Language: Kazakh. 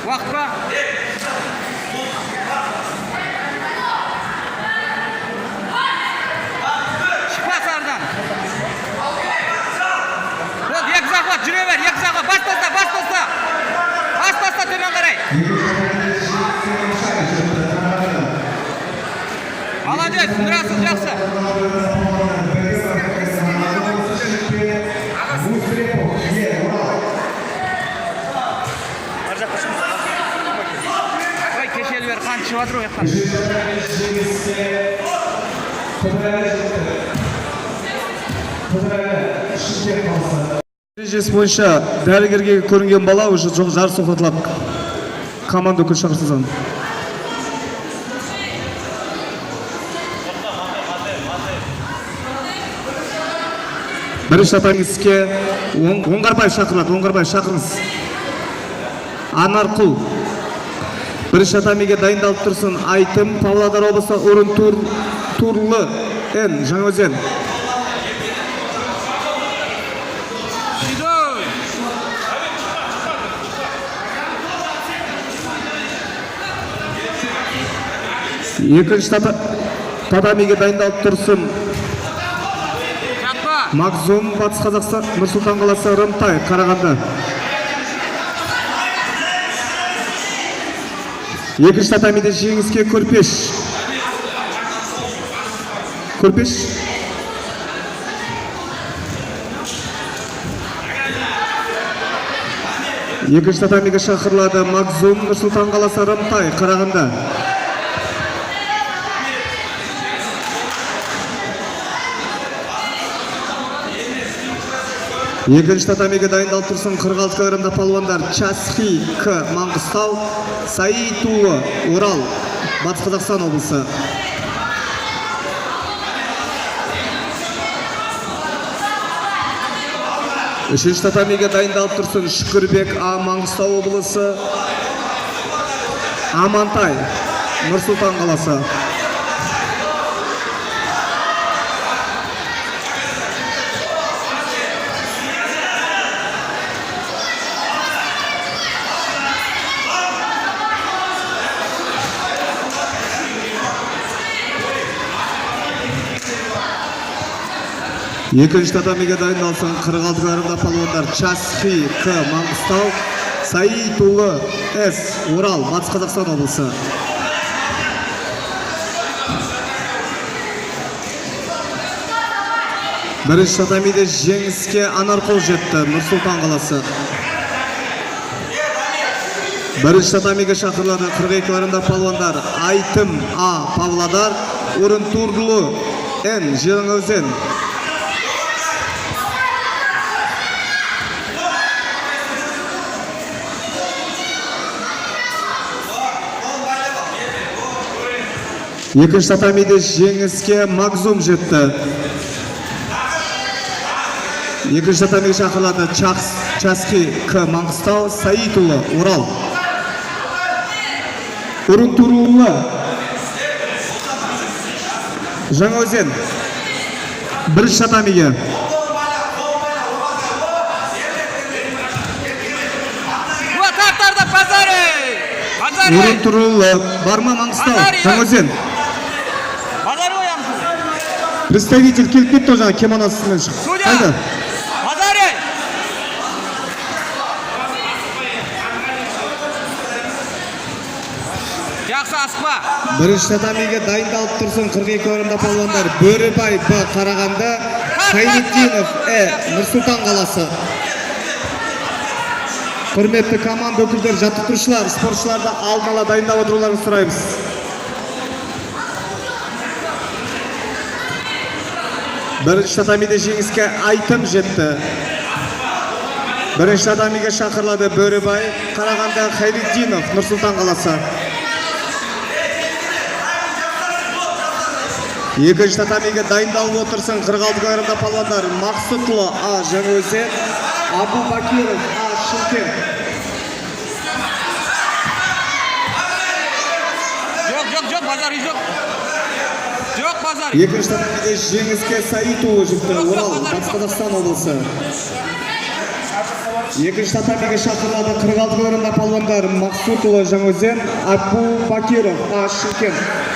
Уақыт па? Шықпа сарыдан. Болды, екі захват, жүре бер, екі захват. Бас таста, бас таста. Бас таста төмен қарай. Молодец, Нұрасыл, жақсы. Ар жаққа шығыңыз. Ой, кешелі бері қан ішіп жатыр ол жақтан. Ережесі бойынша дәрігерге көрінген бала уже жоқ, жарыс тоқтатылады. Команда өкілі шақырсызан. Бірінші татамиге Оңғарбаев шақырылады. Оңғарбаев, шақырыңыз. Анарқұл. Бірінші татамиге дайындалып тұрсын. Айтым, Павлодар облысы, Орын Турлы Н, Жаңаөзен. Сидой. Екінші татамиге дайындалып тұрсын. Жатпа. Макзум, Батыс Қазақстан, Нұр Сұлтан қаласы, Рымтай, Қарағанды. Екінші татамиде жеңіске Көрпеш. Көрпеш. Екінші татамиге шақырылады Макзум, Нұр Сұлтан қаласы, Рымтай, Қарағанды. Екінші татамиге дайындалып тұрсын 46 килограммда палуандар Часхи К, Маңғыстау, Саитулы Орал, Батыс Қазақстан облысы. Үшінші татамиге дайындалып тұрсын Шүкірбек А, Маңғыстау облысы, Амантай, Нұр Сұлтан қаласы. Екінші татамиге дайындалсын 46 килограммда палуандар Часхи К, Маңғыстау, Саитулы С, Орал, Батыс Қазақстан облысы. Бірінші татамиде жеңіске Анарқұл жетті, Нұр Сұлтан қаласы. Бірінші татамиге шақырылады 42 килограммда палуандар Айтым А, Павлодар, Орынтурлы Н, Жаңаөзен. Екінші татамиде жеңіске Макзум жетті. Екінші татамиге шақырылады Часхи К, Маңғыстау, Саитұлы Орал. Урунтурулы Жаңаөзен. Бірінші татамиге. Вот, тарт, тарт, базари. Базари. Урунтурулы бар ма, Маңғыстау? Жаңаөзен. Базари оямыз. Представитель келіп кетті ғой жаңа кимоносымен шығып. Судья. Қайда? Базари. Жақсы, асықпа. Бірінші татамиге дайындалып тұрсын 42 килограммда палуандар Бөрібай Б, Қарағанды, Хайретдинов Э, Нұр Сұлтан қаласы. Құрметті команда өкілдері, жаттықтырушылар, спортшыларды алдын ала дайындап отыруларын сұраймыз. Бірінші татамиде жеңіске Айтым жетті. Бірінші татамиге шақырылады Бөрібай, Қарағанды, Хайриддинов, Нұр-Сұлтан қаласы. Екінші татамиге дайындалып отырсын 46 килограммда палуандар Мақсұтұлы А. Жаңаөзен, Абу Бакиров А. Шымкент. Жоқ, жоқ, жоқ, базар жоқ. Жоқ, базар. Екінші татамиде жеңіске Саитұлы жетті, Орал, Батыс Қазақстан облысы. Екінші татамиге шақырылады 46 килограммда палуандар Мақсұтұлы Жаңаөзен, Абу Бакиров А. Шымкент.